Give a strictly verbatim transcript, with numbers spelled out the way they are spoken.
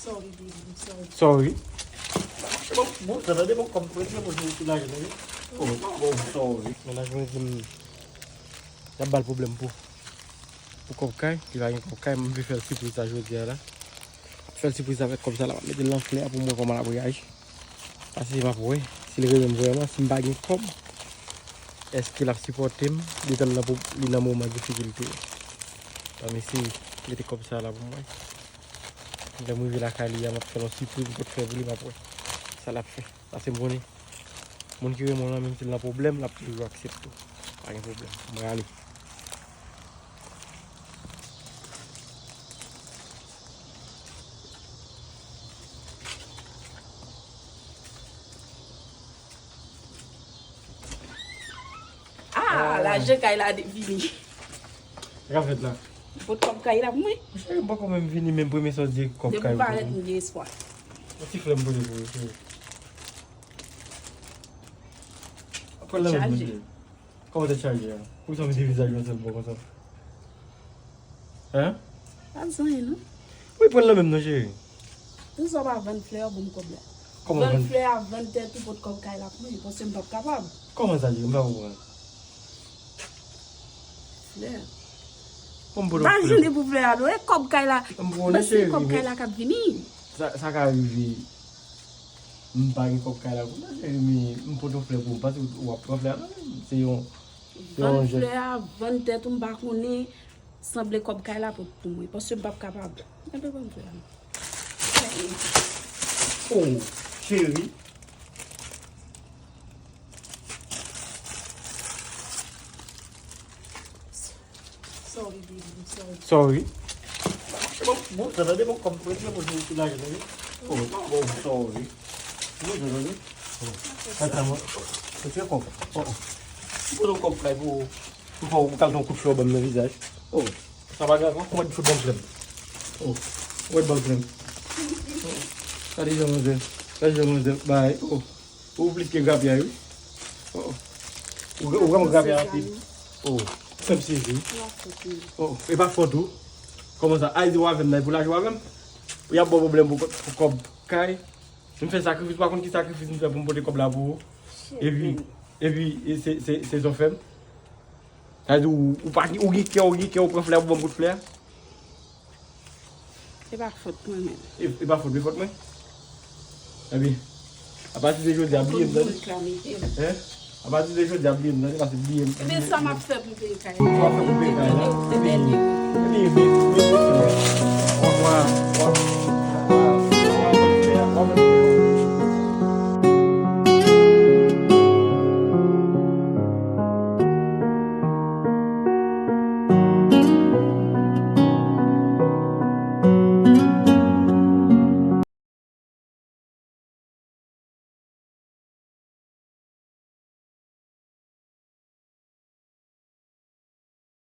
Sorry, baby, I'm sorry. Sorry. Bon, bon, sa tande, bon, kòm prese pou jwe sou lajan, tande. Oh, bon, sorry. Mennaj mwen di m, y ap ba l pwoblèm pou, pou kòb kay, li pa gen kòb kay, m vle fè l sipriz sa jodi a la. Fè l sipriz avèk kòb sa la, m ap mete l nan flè pou m wè kòman l ap reyaji. Pase m ap wè, si l renmen m vrèman, si m pa gen kòb, èske l ap sipòte m detan l nan pwob-, li nan moman difikilte yo? Ban m eseye mete kòb sa la pou m wè. Lè m rive lakay li a, m ap fè l yon sipriz, m pot fè pou li, m ap wè sa l ap fè. Paske m konnen, moun ki renmen w lan, menm si l nan pwoblèm, l ap toujou aksepte w. Pa gen pwoblèm. Mwen ale. Ah, lajan kay la vini. Sa k ap fèt la? Pot kòb kay la pou mwen. Cheri, m poko menm vini, menm premye sa w di kòb kay. Depi w parèt, m gen espwa. Yon ti flè m pote pou ou, cheri. Pran nan men m, cheri. Kòman tèt chaje a? Poukisa w mete vizaj ou nan sèl bò konsa? Hein? Pa di anyen, non. Wi, pran nan men m, non, cheri. Poukisa w pa vann flè a, ban m kòb la? Kòman vann? Vann flè a, vann tèt ou, pot kòb kay la pou mwen, paske m p ap kapab. Kòman sa, cheri? M pa konprann. Flè. Bon, m pote flè. Pa jwenn pou flè a, non. E kòb kay la. M pote, cheri, kòb kay la k ap vini. Sa, sa ka rive. M pa gen kòb kay la pou mwen, cheri, men m pote flè pou ou. M panse w ap pran flè a nan men m. Se yon, se yon jès. Vann flè a, vann tèt ou, m pa konnen. Sanble kòb kay la pot pou mwen, paske m p ap kapab. Enben, ban m flè a. Oh, cheri. Sorry, baby, I'm sorry. Sorry. Bon, bon, sa tande, bon, kòm prese pou jwe sou lajan, tande. Oh, bon, sorry. Bon, sa tande. Oh. Ata, mwen. Se kòb. Oh, oh. Bon, kòb kay pou ou. Ou fè ou kal ton kout flè ou ban m nan vizaj. Oh, sa pa grav, non? Ou mèt fout ban m flè m. Oh, ou mèt ban m flè m. Oh, gade jan manzè, gade jan manzè bay. Oh, ou plis ke grapya, wi. Oh, ou, ou vrèman grapya anpil. Oh, fè m sezi. Oh, e pa fòt ou. Kòman sa? Ay di w avè m nan, pou lajan w avè m? Ou y ap ba w pwoblèm pou, pou kòb kay. M fè sakrifis, ou pa konn ki sakrifis m fè pou m pote kòb la pou ou. Epi, epi, e se, se, se sa w fè m. Sa vle di ou, ou pa, ou gen kè, ou gen kè, ou pran flè a pou ban m kout flè a. Se pa fòt mwen menm. E, e pa fòt, e fòt mwen? Ebyen, apati de jodi a, bliye m, tande? Hein? Apati de jodi a, bliye m, tande, paske bliye m. Ebyen, sa m ap fè pou peye kay la? Sa w ap fè pou peye kay la? Ebyen, ebyen, ebyen, ebyen, ebyen. Au revoir.